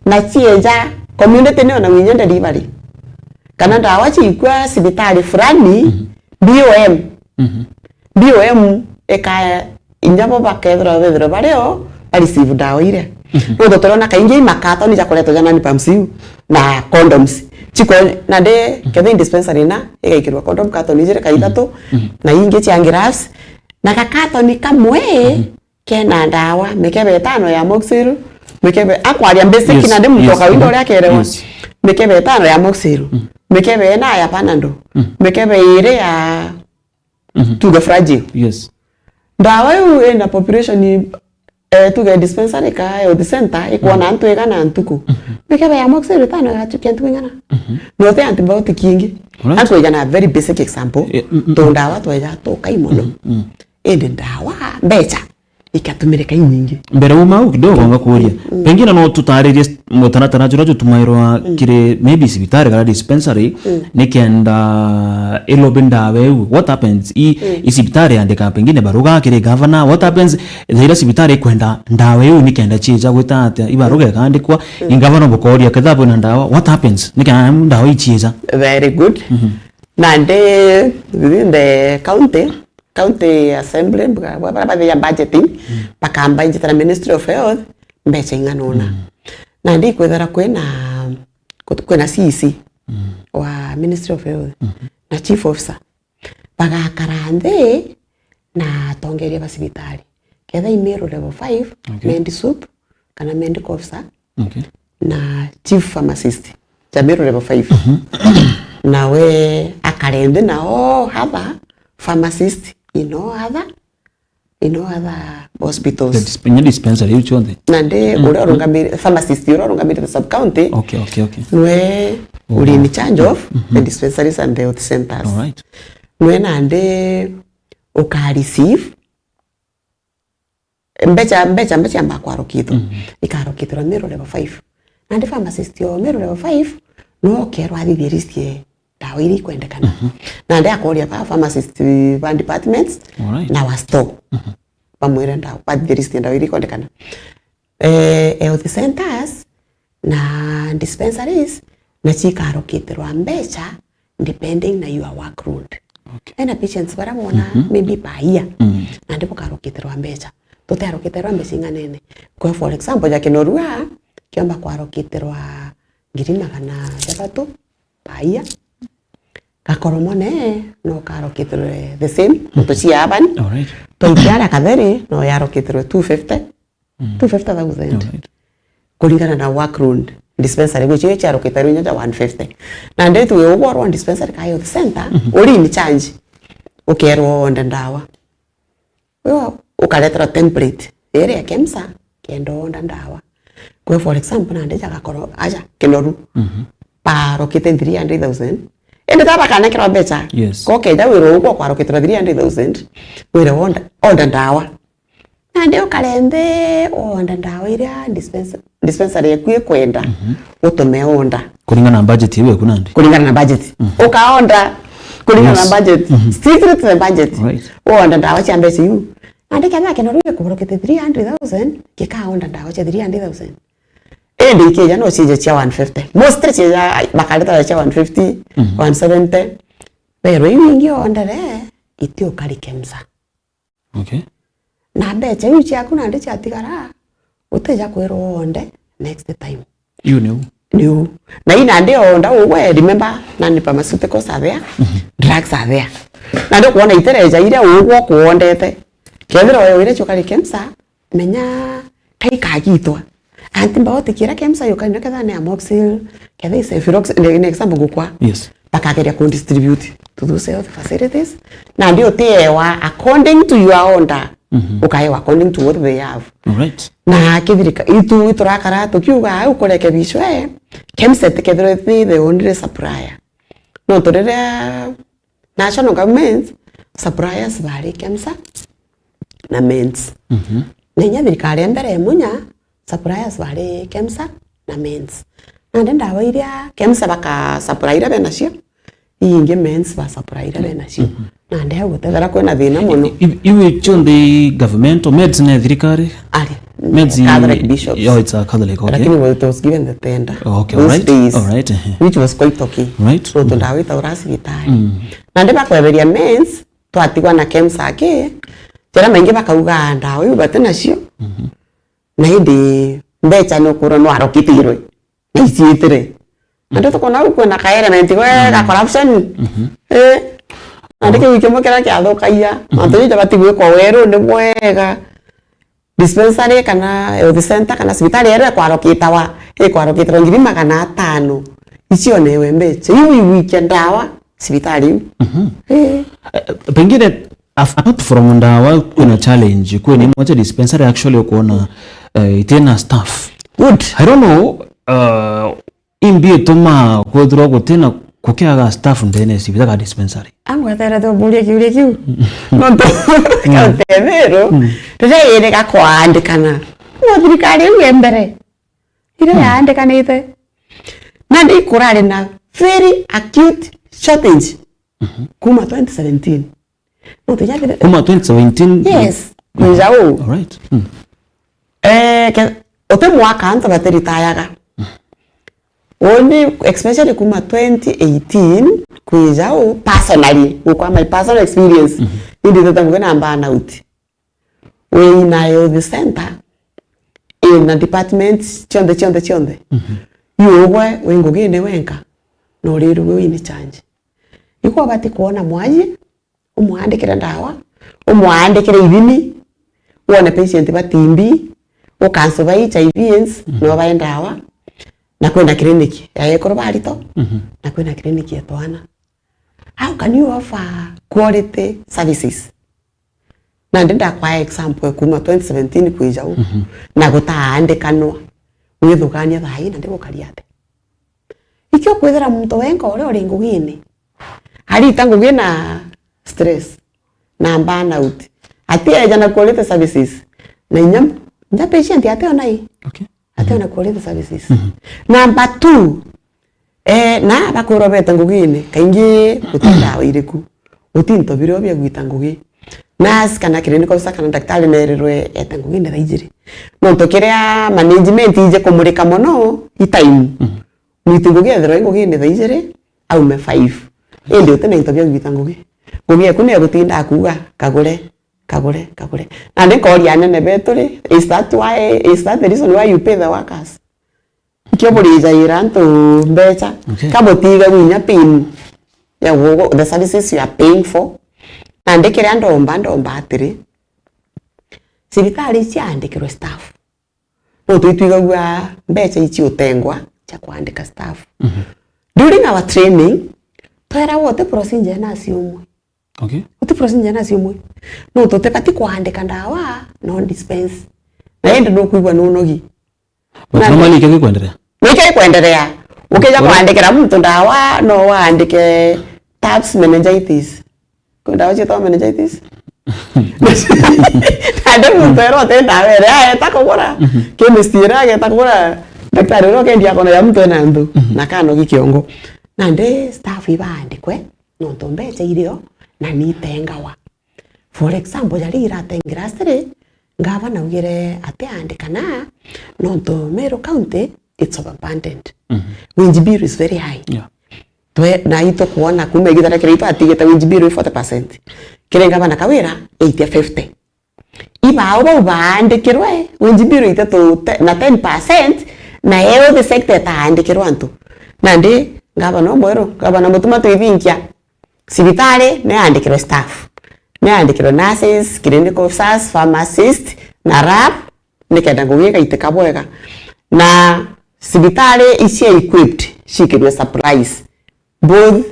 Na cieja, community ni ona winya delivery. Kana ndawa ciikua cibitari fulani, Mhm. B O M. Mhm. B O M ikaya inya bo bakethirwa bethirwa bari o ba receive ndawa iria. Mhm. Nontu turona kaingi i makatoni jakuretwa ja nani pharmacy na condoms. Chiko na de kethe dispensary na igaikirwa condom katoni ijiri ka ithatu, Mhm. na ingi cia gloves. Na gakatoni kamwe Mhm. kena ndawa, mikebe itano ya Moxil, mikebe, akwaria basic Yes, na ndi muntu yes, wa kawaida mhm. uria akerewa. Yes. Mikebe itano ya Moxil, Mhm. mikebe ina ya Panadol, Mhm. mikebe iri ya Mhm. tuge Flagyl. Yes. Ndawa iu ina population, eh, tuge dispensary ka health center ikwona Mhm. antu igana ntuku. Mhm. Mikebe ya Moxil itano igachukia ntuku igana. Mhm. No te antibiotic ingi. Alright. Akwija na very basic example. Eh, mm, mm, to mm. Ndawa tweja tukai mono. Mm, mm. Indi ndawa mbecha ikatumirika inyingi. Mbere uma au kidogo ngakuria. Mm. Pengine no tutaririe mutaratara juria jutumairwa Mm. kiri maybe cibitari kana dispensary Mm. nikenda ilobe ndawa iu. What happens? I, Mm. i cibitari yandika pengine baruga kiri gavana. What happens? Thaira cibitari ikwenda ndawa iu nikenda chija gwita atia? Ibaruga ikandikwa, Mm. i gavana bukoria ketha bwina ndawa. What happens? Nikenda ndawa ichija. Very good. Mhm. Nandi within the county, County Assembly, bwa-, bwa-, baria bathia budgeting, Mm. bakamba injitira Ministry of Health, mbecha ing'ana una. Mm. Nandi ikwithira kwina, kut-, kwina C E C Mm. wa Ministry of Health, Mhm. na Chief Officer, bagakara nthi na atongeria ba cibitari. Ketha i Meru level five, Okay. Med Sup, kana Medical Officer, Okay. na chief pharmacist, Jamiru level five. Mhm. Nawe akare nthi na all other pharmacist in all other, in all other hospitals. The disp-, inya dispensary iu cionthe. Na ndi Mm, uria mm. urungamiri-, pharmacist uria urungamiri the sub county, Okay, okay, okay. nwe Oh, uri in wow. charge of Mhm. the dispensaries and the health centers. All right. Nwe nandi uka receive mbecha, mbecha, mbecha amba kwarokithwa. Mhm. Ikarokitirwa Meru level five. Nandi pharmacist o Meru level five, no okerwa athithie list ye ndawa iria ikwendekana. Mhm. Nandi akoria ba pharmacist ba departments Alright. na wa store. Mhm. Bamwire ndawa, bathithie list ya ndawa iria ikwendekana. Eh, health centers na dispensaries, na chikarokitirwa mbecha depending na your workload. Okay. Ena patients bara bona Mhm. maybe per year, Mm. nandi bukarokitirwa mbecha. Tutearokitirwa mbecha ing'anene. Kwa for example, ja Kinorua, kiomba kwarokitirwa ngiri magana jathatu per year. Gakoromone no karokitirwe the same, Mhm. nontu cia urban. Alright. Twaitiara Katheri no yarokitirwe two fifty. Mm. Two fifty thousand. Alright. Kuringana na workload, dispensary gwichio chiarukite riu nyoja one fifty. Na ndi tuge ugwo rwa dispensary ka health center, Mhm. uri in charge, ukerwa onde ndawa. Uyo ukareterwa template iri ya KEMSA, kenda onda ndawa. Kwe for example, nandi jagakoro aja Kinoru. Mhm. Barukite three hundred thousand. Indi ta bakanekerwa mbecha. Yes. Ko keja wira ugwo kwarukitirwa three hundred thousand, wira wonda, onda ndawa. Nandi ukare nthi, wonda ndawa iria dispensa-, dispensary yaku ikwenda, Mhm. utume onda. Kuringana na budget iu yaku nandi? Kuringana na budget. Mhm. Ukaonda, Kuringana Yes. na budget. Mhm. Strictly to the budget. Right. Wonda ndawa cia mbeca iu. Nandi kethira kinoru gikuurukite three hundred thousand, gikaonda ndawa cia three hundred thousand. Indi ikeja no cije cia one fifty. Mostly cije bakareta cia one fifty, Mhm. one seventy. Pero iu ingi ondere, itiukari KEMSA. Okay. Na mbeca iu ciaku nandi ciatigara, utija kwirwo onde next time. You know. Niu. Na ii nandi onda ugwe, remember, nani pharmaceuticals are there, drugs are there. Nandi ukwona itereja iria ugwe ukuondete. Kethira wewe iria ciukari KEMSA, menya kai kagitwa. Antibiotic iria KEMSA yukari nayo kethira ni amoxil, kethira ni cephirox-, ni, ni example ngukwa. Yes. Bakageria ku distribute to those health facilities. Nandi utiewa according to your order. Mhm. Ukaewa according to what they have. All right. Na kithirika, itu iturakara tukiuga au kurekebishwe, KEMSA itikethirwe iti the only supplier. Nontu riria national government, suppliers bari KEMSA na mens. Mhm. Na inya thirikari ya mbere ya Munya, suppliers bari KEMSA na mens. Nandi ndawa iria KEMSA baka supply iria benacio, ingi mens ba supply iria benacio. Nandi au gutethera kwina thina mono. I-, i-, iwe cionthe government, meds ne thirikari? Ari, Meds i-, Catholic bishops. Oh, it's a Catholic, okay. Lakini it was given the tender. Oh, okay, Those alright, days, alright, ehe. Which was quite okay. Right. Nontu ndawa itaura cibitari. Nandi bakweberia mens, twatigwa na KEMSA ki, jara maingi bakauga ndawa iu bati nacio. Na indi mbeca ni ukwirwa nwarokitirwe na iciitire. Nandi tukona au kwina ka element gwe ga corruption. Eh. Nandi kiu kimwe kiria kiathukagia. Mantu jau jabati gwikwa weruni bwega. Dispensary kana health center kana cibitari yeru ekwarokitawa, ekwarokitirwa ngiri magana atano. Icionewe mbeca. Iu igwikia ndawa cibitari iu. Eh. Eh, pengine af-, apart from ndawa, kwina challenge, kwina imwe cia dispensary actually ukuona, eh, itina staff. Good. I don't know, uh, imbi ituma kwithirwa gutina kukiaga staff ndene ya cibitari kana dispensary. Angweterete umburie kiuria kiu. Nontu kaunti ya Meru, riria yirega kwaandikana, no thirikari iu ya mbere iria yaandikanite. Nandi ikurari na very acute shortage kuma twenty seventeen. No tujathire. Kuma twenty seventeen? Yes. Kwija uu. All right. Mm. Eh, ke-, uti mwaka antu batiritayaga. Undi, especially kuma twenty eighteen, kwija uu, personally, gukwa my personal experience, inditete ngugi na burnout. Wina health center, ina departments cionthe, cionthe, cionthe. Yu ugwe wi ngugine wenka, na urirwe wini charge. Ikwa bati kwona mwaji, umwandikire ndawa, umwandikire ithimi, wone patient ba T B, ukanso ba H I V, AIDS, no bae ndawa, na kwina clinic ya ekuru barito, na kwina clinic ya twana. How can you offer quality services? Nandi ndakwaa example kuma twenty seventeen kwija uu, na gutaaandikanwa, withugania thaa ii nandi gukaria ati? Ikio kwithira muntu wenka uria uri ngugine, arita ngugi na stress, na burnout, atieja na quality services, na inya, inya patient ationa i, Okay. ationa quality services. Number two, eh, na bakwirwa bete ngugine, kaingi guti ndawa iriku, guti into birio bia gwita ngugi. Nurse kana clinical officer kana daktari nerirwe ete ngugine thaa ijiri. Nontu kiria management ije kumurika mono i time. Mwiti ngugi ethirwa i ngugine thaa ijiri, aume five. Indi uti na into bia gwita ngugi. Ngugi eku ni egutinda akuuga, "Kagure, kagure, kagure." Nandi nkooria anene betu ri, is that why, is that the reason why you pay the workers? Ikio burijaira antu mbeca, okay, ka butiga gwinya pain ya gu-, the services you are paying for. Nandi kiria ndomba, ndomba atiri, cibitari iciandikirwe staff. No twitwigagua mbeca ici utengwa cia kwandika staff. During our training, tweragwa uti procedure nasi umwe. Okay. Uti procedure nasi umwe. No tutibati kwandika ndawa, no dispense. Na indi nukwigua nunogi. But normally ikio gikwenderea? Na ikio gikwenderea. Ukija kwandikira muntu ndawa, no waandike TAPS meningitis. Kwi ndawa cietagwa meningitis? Nandi muntu era uti ndawa iria aeta kugura. Chemist iria ageta kugura. Daktari uria ukendia akona ya muntu ena nthu. Na kanogi kiongo. Nandi staff ibaandikwe. nontu mbecha irio na nitengawa. For example, jari iratengera stri, ngavana augire atiandikana, nontu Meru County, it's overburdened. Mhm. Wage bill is very high. Yeah. Twe, na itukwona kuma igitha ria kiria itwatigite wage bill i forty percent. Kiri ngavana Kawira, eighty fifty. Ibao bau baandikirwe, wage bill itatu te-, na ten percent, na health sector itaandikirwe antu. Nandi, ngavana umweru, ngavana Mutuma twithinkia. Cibitari niandikirwe staff. Niandikirwe nurses, clinical officers, pharmacist, na lab, nikenda ngugi igaitika bwega. Na cibitari ici equipped, ciikirwe supplies, both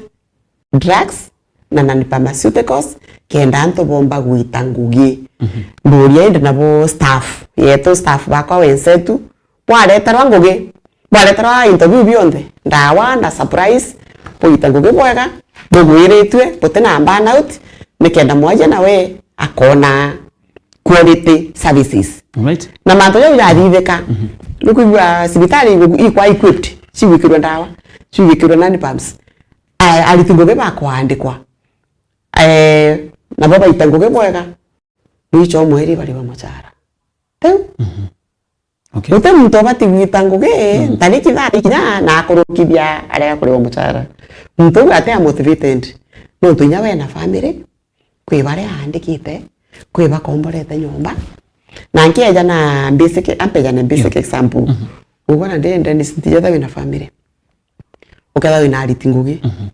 drugs na non-pharmaceuticals, kenda antu bomba gwita ngugi. Mhm. Nduria indi nabo staff yetu, staff bakwa wensetu, bwareterwa ngugi, bwareterwa into biu bionthe, ndawa na supplies, bugita ngugi bwega, bugwiritue, buti na burnout, nikenda mwaja nawe akona quality services. Right. Na mantu jau jathithika, mhm, nukwigua cibitari igu-, ikwa equipped, cigwikirwe ndawa, cigwikirwe nani pumps. A-, ariti ngugi bakwandikwa. Eh, nabo baita ngugi bwega. Mwicho o mweri bariwa muchara. Riu, mhm, okay, guti muntu ubati gwita ngugi, mm, ntariki thirty kinya na akurukithia aria akurigwa muchara. Muntu uyu ati a motivated. Nontu inya we na family, kwi baria aandikite, kwi bakomborete nyomba. Na nkieja na basic, ampeja na basic, yeah, example. Mhm. Ugwe na ndi Dennis, ntijeta wina family. Uketha wina ariti ngugi. Mhm.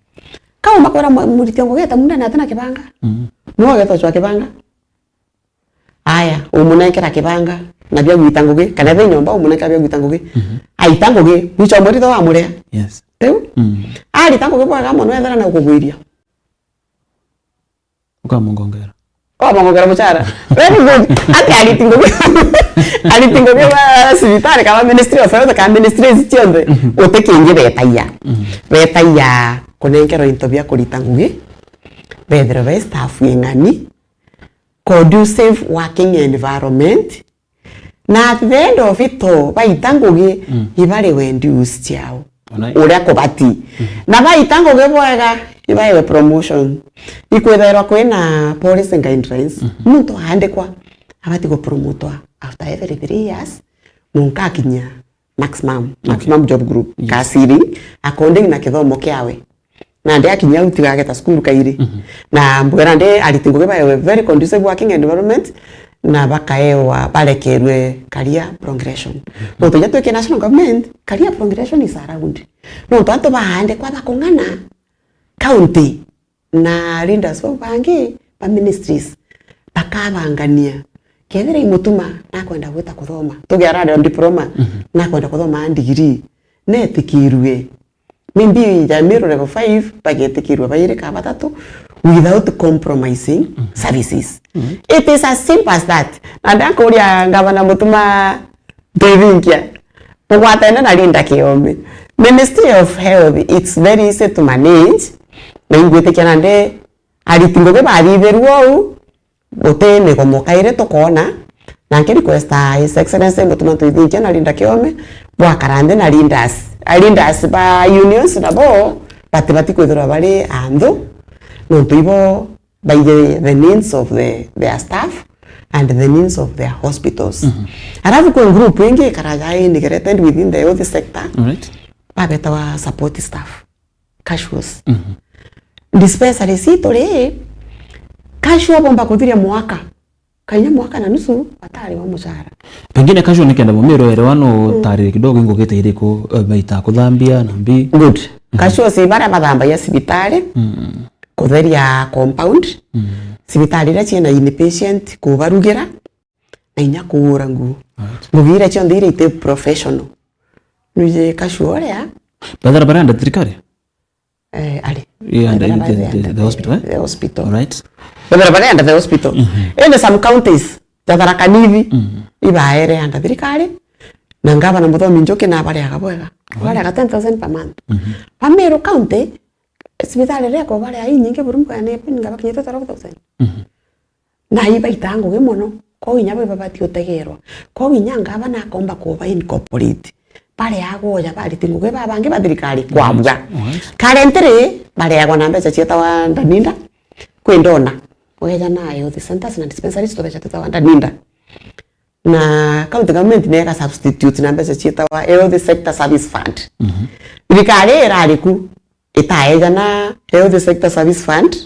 Kauma kwira mu-, muriti wa ngugi eta munene atina kibanga. Mhm. Nuu ageta uchwa kibanga. Aya, umunenkera kibanga, na bia gwita ngugi, kana etha nyomba umunenkera bia gwita ngugi. Mhm. Aita ngugi, mwicho wa mweri tho wamuria. Yes. Riu, mm, arita ngugi bwega mono, ethera na ukugwiria. Ukamongongera. Ukamongongera muchara. Very good. Ati ariti ngugi. Ariti ngugi ba cibitari, kana Ministry of Health, kana ministries cionthe, mhm, uti kingi betagia. Mhm. Betagia kunenkerwa into bia kurita ngugi, bethirwe be staff ing'ani, conducive working environment, na at the end of it all, baita ngugi, mm, ibariwe dues ciao. Ona uria kubati. Mm. Na baita ngugi bwega, ibaiwe promotion. Ikwithairwa kwina policy guidelines. Mhm. Muntu aandikwa, abati gupromotwa after every three years, munka akinya maximum, yes, maximum job group, yes, ka ceiling, according na kithomo kiawe. Nandi akinya au tiga ageta cukuru kairi. Mhm. Na mbwira ndi ariti ngugi baewe very conducive working environment, na bakaewa barekerwe career progression. Mhm. Nontu inya twiki national government, career progression is around. Nontu antu baandikwa bakung'ana county na leaders bau bangi ba ministries bakabangania. Kethira i Mutuma nakwenda gwita kuthoma, tuge arari on diploma, mhm, nakwenda kuthoma degree, netikirue. Maybe ja Meru level five, bagetikirua bairi ka batatu without compromising, mhm, services. Mhm. It is as simple as that. Na ndakuria Ngavana Mutuma, twithinkia, mugwatene na Linda Kiome. Ministry of Health, it's very easy to manage. Na ingwitikia nandi ariti ngugi bathithirua uu, guti migomo kairi tukoona, na nki request His Excellency Mutuma Ntwithinkia na Linda Kiome, bwakara nthi na leaders, a leaders ba unions nabo bati, bati kwithirwa bari anthu, nontu ibo baige the needs of the, their staff and the needs of their hospitals. Mhm. Alafu kwi group ingi ikaraja integrated within the health sector, alright, babetawa support staff. Casuals. Mhm. Dispensary citu ri, casual bomba kuthiria mwaka. Kainya mwaka na nusu, batari wa mucara. Pengine casual nikenda mumiru erewa no, mm, tarire kidogo ingugite iriku, eh, baita kuthambia na mbi. Good. Mhm. Casual si baria bathambagia cibitari, mm, kutheria compound, mm, cibitari iria ciina inpatient, kubarugira, na inya kuura nguo. Right. Ngugi iria cionthe iria iti professional. Nwiji casual uria. Bathara barenda thirikari? Eh, ari. Yeah, the, the, the, the hospital, eh? The hospital. All right. Bathara barenda the hospital. Mhm. Indi some counties, ta Tharaka Nithi, mhm, ibaere under thirikari, na ngavana Muthomi Njuki nabareaga bwega. Right. Bareaga ten thousand per month. Mhm. Ba Meru County, cibitari iria kubarea inyingi buru mbwene, ngabakinyite twelve thousand. Mhm. Na ibaita ngugi mono, kwou inya bo ibabati gutegerwa. Kwou inya ngavana akomba kuba incorporate bareagwa uja bariti ngugi ba bangi ba thirikari kwabua. Alright. Currently, bareagwa na mbeca cietawa ndaninda, kwi ndona. Ugeja na health centers na dispensaries tubeca twetawa ndaninda. Na county government nega substitute na mbeca cietawa Health Sector Service Fund. Mhm. Thirikari irari ku itaeja na Health Sector Service Fund,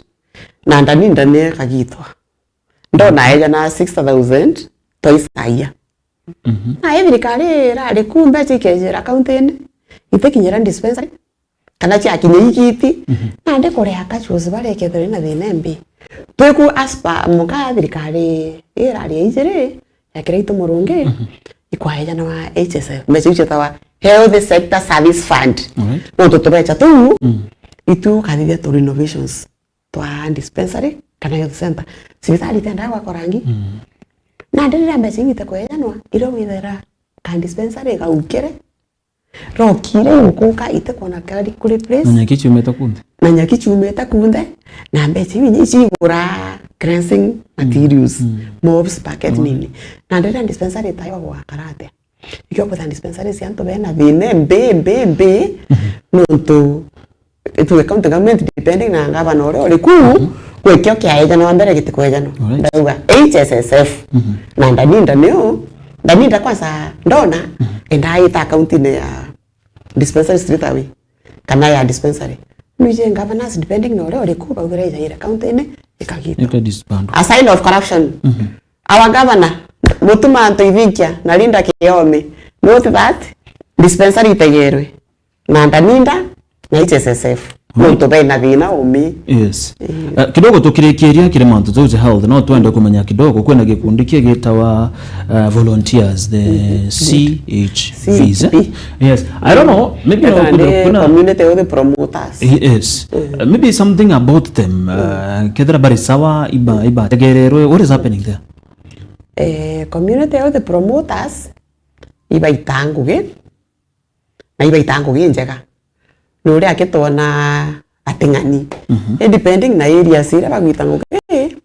na ndaninda ni kagitwa. Ndona eja na sixty thousand twice a year. Mhm. Na i thirikari irari ku mbeca ikejera county-ini, itikinyira dispensary, kana ciakinya igiti, mhm, nandi kuria casuals baria ikethirwa ina thina imbi. Twiku as per muka thirikari irari ya ijiri, ya Kiraitu Murungi, mhm, ikwaejana wa H S F. Mbeca iu cietawa Health Sector Service Fund. Alright. Nontu tubeca tuu, mm, itu kathithia tu renovations twa dispensary kana health center. Cibitari itendaa gwakwa rangi. Mm. Nandi riria mbeca iu ite kwejanwa, irio withera ka dispensary gaukire, rokire inkuka ite kwona kari kuri place. Na nyaki ciumite kunthe. Na nyaki ciumite kunthe, na mbeca iu inya icigura cleansing materials, mm, mops, bucket, mm, nini. Nandi riria dispensary itaiwa gwakara atia? Ikio kwitha dispensary cia antu bena thina mbi, mbi, mbi, mhm, nontu tuge county government depending na ngavana uria uri ku, mhm, gwikio kiaejanwa mbere giti kwejanwa. Alright. Ndauga H S S F, mhm, na ndaninda niu, ndaninda kwanza ndona, mhm, endaa ita county-ini ya dispensary straight away, kana ya dispensary. Nwije governors depending na uria uri ku, baugira ijaire county-ini, ikagitwa. Ika disband. A sign of corruption. Mhm. Our governor, Mutuma Ntoithinkia na Linda Kiome, note that dispensary itegerwe na ndaninda na H S S F. Right. Nontu bena thina umi. Yes. Eh. Uh, kidogo tukirikiria kiri mantu jau ja health, no twende kumenya kidogo, kwina gikundi kia gitawa, uh, volunteers, the, mhm, C H Vs, eh? C H P. Yes. I don't know, maybe no, kuna, kuna community health promoters. Yes. Mm. Uh, maybe something about them, uh, mm, kethira bari sawa, iba, ibategererwe. What is happening there? Eh, community health promoters, ibaita ngugi, na ibaita ngugi njega. Ni uria akitwona ating'ani. Mhm. I depending na areas iria bagwita ngugi,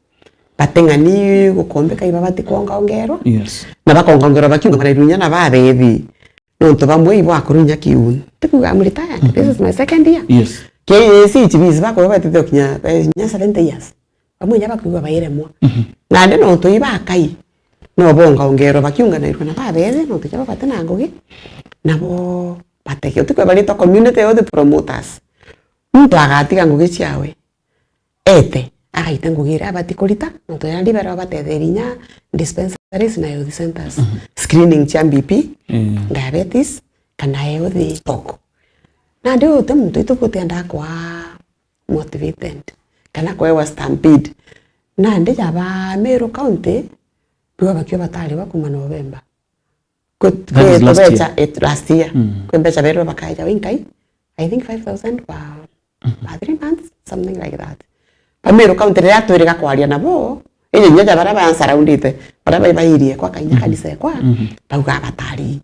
bating'ani gukombeka ibabati kwongaongerwa. Yes. Na bakongaongerwa bakiunga marairunya na babethi. Nontu bamwe ibo akuru inya kiuni. Tikuga I'm retired. Mhm. This is my second year. Yes. K A C H Vs bakorwa betithio kinya, eh, kinya seventy years. Bamwe inya bakwigua bairemwa. Mhm. Nandi nontu ibakai, no bongaongerwa bakiunganairwa na babethe, nontu kiabo bati na ngugi, nabo bateke. Utikweba baritwa community health promoters. Muntu agatiga ngugi ciawe, ete, agaita ngugi iria abati kurita, nontu nandi baraba batetheria inya dispensaries na health centers. Mhm. Screening cia B P, mm, diabetes, kana health talk. Nandi uti muntu itu butienda kwa motivated, kana kwewa stampede. Nandi jaba Meru County, biwa bakio batariwa kuma November. Kwi, that is last year. Kwi mbeca, it, last year. Mm. Kwi mbeca berwa bakaeja winkai, I think five thousand per, mhm, per three months, something like that. Ba Meru County riria twiriga kwaria nabo, iji inya ja baria bansurroundite, baria bai bairie kwa kainya, mhm, kanisa ekwa, mhm, bauga batari.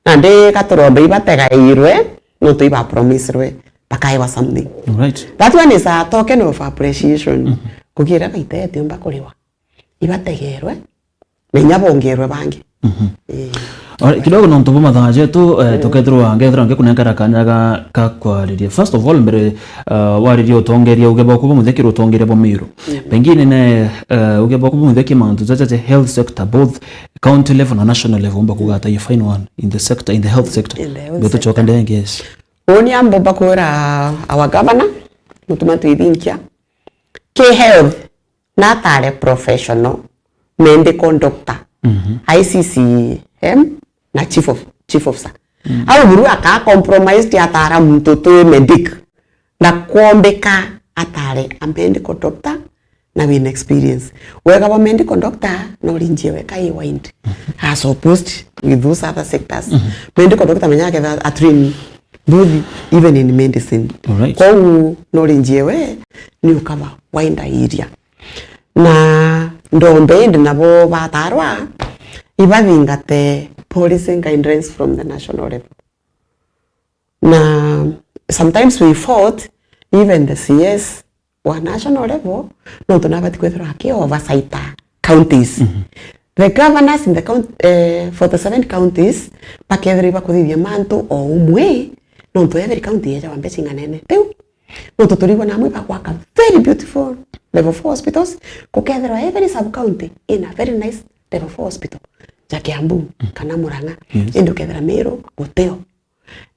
Nandi gaturombe ibategairwe, nontu ibapromisirwe bakaewa something. Alright. That one is a token of appreciation. Mhm. Kugira baitete umba kuriwa. Ibategerwe, na inya bongerwe bangi. Mhm. Ii. Alright, kidogo nontu bwa mathaa jetu, eh, mm, tukethirwa ngethirwa ngikunenkera kanya ga, ga kwariria. First of all, mbere, eh, waririe utongeria uge bwaku bumuthia kiri utongeria bwa Meru. Mm. Pengine ne, eh, uge bwaku bumuthia ki mantu jaja ja health sector, both county level na national level, umba kuga ata you find one in the sector, in the health sector? In the health sector. Ndio tucoka ndenge, yes. Uni ambo bakwira our governor, Mutuma Ntoithinkia, ki health, natare professional medical doctor, mhm, I C C M na chief of, chief officer. Mm. Au buru aka compromised atara muntu twi medic. Na kwombeka atare a medical doctor na wina experience. Wega bwa medical doctor no rinjie weka i wind. Mhm. As opposed with those other sectors. Mhm. Medical doctor menya aketha a train both even in medicine. Alright. Kwou no rinjie we ni ukaba wider area. Na ndombe indi nabo batarwa ibathingate policy guidelines from the national level. Na sometimes we fought even the C S wa national level, nontu nabati kwithirwa aki oversight counties. Mhm. The governors in the count-, eh, forty-seven counties bakethirwa ibakuthithia mantu o umwe, nontu every county yejawa mbeca ing'anene. Riu, nontu turigwa namwe bagwaka very beautiful level four hospitals, gukethirwa every sub county in a very nice level four hospital, ja Kiambu kana Murang'a. Yes. Indi ukethira Meru gutio.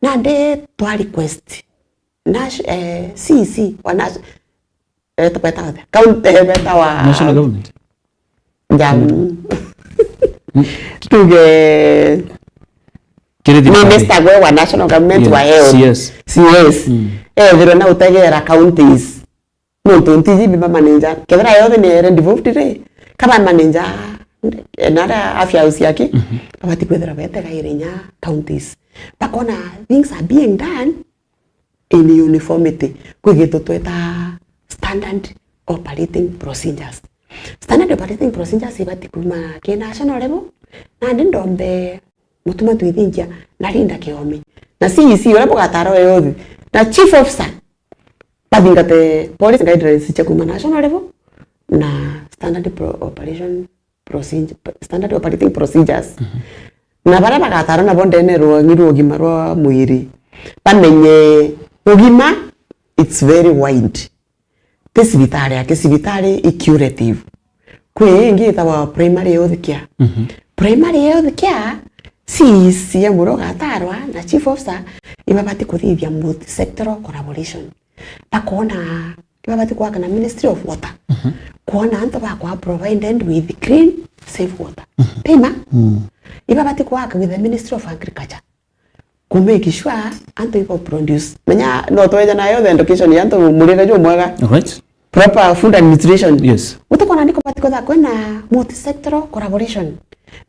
Nandi twa request Nash-, eh, C E C wa Nash-, eh, betawa atia? Count-, eh, betawa National government. Ja, mm. Tuge Kiri thirikari. Minister gwe wa national government wa health. C S. C S. Mm. Ethirwe na utegera counties. Nontu ntiji biba manager. Kethira yothe ni ere devolved ri, kaba manager, eh, na aria afya house yaki, mhm, abati kwithira betegaire inya counties. Bakona things are being done in uniformity, kwi gintu tweta standard operating procedures. Standard operating procedures ibati kuma ki national level, nandi ndombe Mutuma Twithinkia na Linda Kiome na C E C uria bugatara uria uthi na chief officer bathingate policy guidelines cia kuma national level na standard pro-, operation procedure, standard operating procedures. Mhm. Na baria bagatara nabo ndene rwa ng'i rwa ugima rwa mwiri, bamenye ugima it's very wide. Ti cibitari aki, cibitari i curative. Kwi ingi itagwa primary health care. Mhm. Primary health care, C E C uria ugatarwa na chief officer, ibabati kuthithia multi sectoral collaboration. Bakona ibabati kuwaka na Ministry of Water. Mhm. Kwona antu bakwa provided with clean, safe water. Mhm. Tima? Mm. Ibabati kuwaka with the Ministry of Agriculture. Ku make sure antu ibo produce. Menya no tweja nayo the education ya antu murire jumwega. Alright. Proper food and nutrition. Yes. Utikona niko bati kutha kwina multi sectoral collaboration.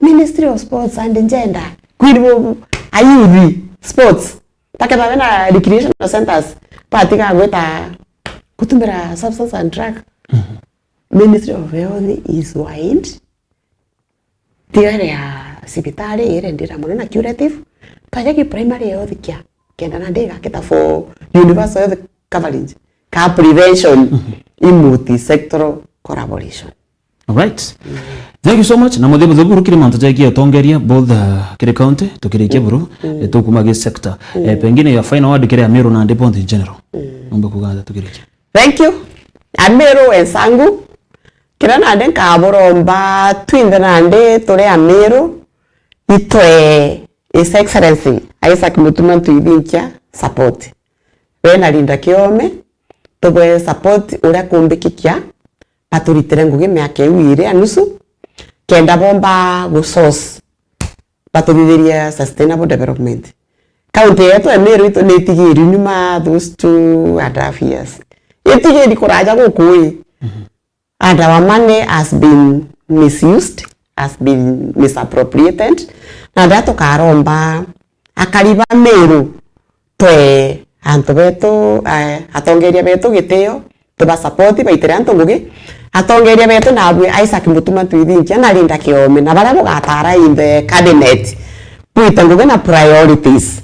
Ministry of Sports and Gender. Kwiri bo ayuthi sports. Bakethira bena recreational centers, batiga gwita kutumira substance and drug. Mhm. Ministry of Health is wide. Tiga iri ya cibitari, iri ndira mono na curative. Twaja ki primary health care, kenda nandi igakita for universal health coverage, ka prevention, mhm, i multi sectoral collaboration. Alright. Thank you so much. Na muthia muthia buru kiri mantu jaikia utongeria both, uh, kiri county, tukirikia buru, mm, eh, tukuma gi sector. Mm. Eh, pengine your final word kiri Amiru nandi both in general. Mm. Nomba kuga atia tukirikia? Thank you. Amiru wenzangu, kiria nandi nkaburomba twinthe nandi turi Amiru, itwe His Excellency Isaac Mutuma Ntwithinkia support. We na Linda Kiome, tubwe support uria kumbikikia, baturitire ngugi miaka iu iri a nusu, kenda bomba gu source, batuthithirie sustainable development. County yetu ya Meru itu nitigiri nyuma those two and a half years. Itigiri kuraja guku ii. Mhm. And our money has been misused, has been misappropriated. Na riria tukaromba akari ba Meru, twe antu betu, eh, atongeria betu gitio, tuba support, baitire antu ngugi. Atongeria betu nabwe Isaac Mutuma Ntwithinkia na Linda Kiome, na baria bugatara in the cabinet, bwite ngugi na priorities.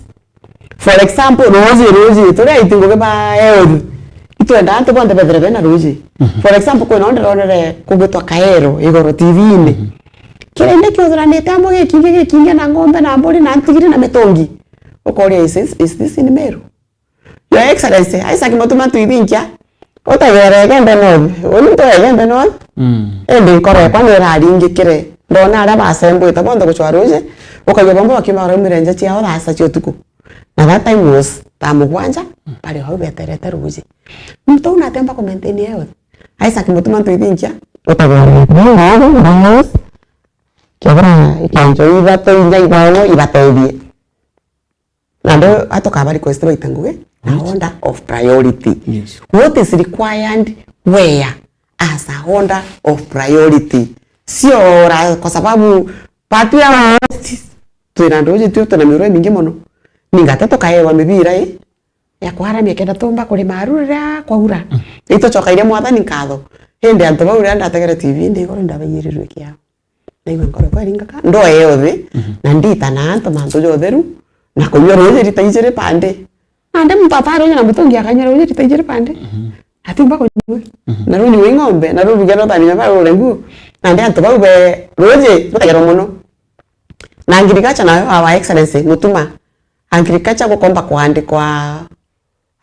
For example, ruuji, ruuji, turi aiti ngugi ba health, itwenda antu bonthe bethire bena ruuji. Mhm. For example, kwina undi ronere kugwitwa Kaero igoro T V-ini. Mhm. Kirindi kiuthuranite amwe gikingi, gikingi na ng'ombe na mburi na ntigiri na mitungi. Ukoria, is this, is this in Meru? Your Excellency, Isaac Mutuma Ntwithinkia, utegere Igembe North, uni ntu Igembe North, mm, indi nkoro yakwa niraringikire, ndona aria basembwite bonthe gucwa ruuji, ukaigua bamwe bakiuma baraumire nja ciao thaa sita cia utuku. Na that time was thaa mugwanja, bari au beterete ruuji. Muntu uu natemba kumaintain health. Isaac Mutuma Ntwithinkia, utegere Igembe North, kethira ikenjo ithatu inya ithano ibatethie. Na ndo atukaba request baite ngugi na order of priority. Yes. What is required where as a order of priority? Sio ora kwa sababu patu ya West twina nduji tu, twina mirwe mingi mono. Ningate tukaewa mibira i ya kwaramia kenda tumba kurima aru riria kwaura. Mm. Itucokaire Mwathani nkatho. Indi antu bau riria ndategere T V ndi igoro ndabaiyirirwe kiao. Ndaigua nkoro yakwa iringaka, ndoe yonthe, mhm, na ndita na antu mantu ja utheru, na kunyua ruuji rita ijiri pande. Nandi muntu ataa ruuji na mutungi akanyua ruuji rita ijiri pande. Mhm. Atiumba kunyua. Mhm. Na ruuji rwi ng'ombe, na ruruge no tani na barure nguo. Nandi antu bau be ruuji rutegerwa mono. Na agriculture nayo, our excellency Mutuma, agriculture gukomba kuandikwa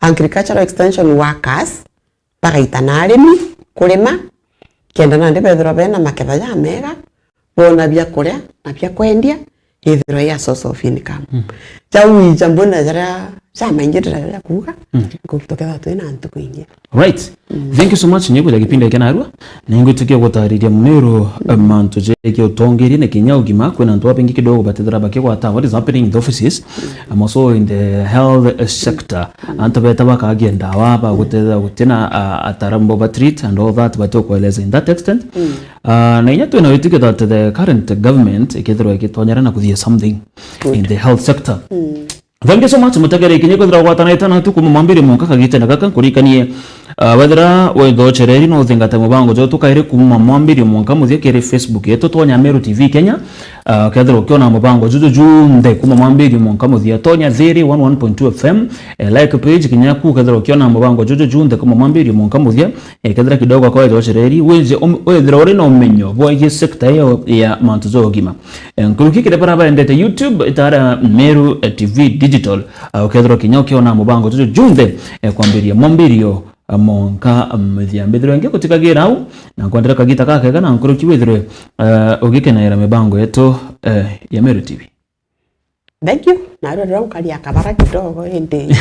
agricultural extension workers, bagaita na arimi kurima, kenda nandi bethirwa bena maketha jamega, bona bia kuria na bia kwendia, ithirwa i a source of income. Mm. Jau ija mbona jaria jamaingi ndiraja ja kuuga, mm, tukethirwa twina ntuku ingi. Right. Mm. Thank you so much, nyekwija kipindi kia narua. Ningwitikia gutariria Mumiru, mm, mantu jegie utongeria na kinya ugima. Kwina antu babaingi kidogo batethira bakigwata what is happening in the offices, mm, and also in the health sector. Mm. Antu beta bakagia ndawa, bagutethira gutina, uh, ataaramu bo ba treat and all that, but ukueleza in that extent. Mm. Uh, na inya twina witikio that the current government ikethirwa ikitonyera na kuthia something, good, in the health sector. Mm. Thank you so much, mutegeri. Kinya kwithira gwatanite natu kuma mwambirio mwanka kagitene gaka, nkurikanie, uh, wethira withochereri no uthingate mubango jwetu kairi kuma mwambirio mwanka muthia kiri Facebook yetu, tonya Meru T V Kenya. Uh, kethira ukiona mubango juju junthe kuma mwambirio mwanka muthia, tonya Thiri one one point two F M, eh, like page kinya ku, kethira ukiona mubango juju junthe kuma mwambirio mwanka muthia, eh, kethira kidogo kwa withochereri, wije um-, withira uri na umenyo bwegie sector iyo ya mantu ja ugima. Eh, nkuruki kiri baria baendete YouTube, itara Meru, eh, T V Digital, eh, ukethirwa kinya ukiona mubango juju junthe, eh, kwambiria mwambirio, eh, mwanka, mm, muthia. Mbithirwe ngi gutikagira au, na nkwendera kagita gakega na nkuruki withirwe, eh, ugikenaira mibango yetu, eh, ya Meru T V. Thank you. Na rero nkaria kabara kidogo indi.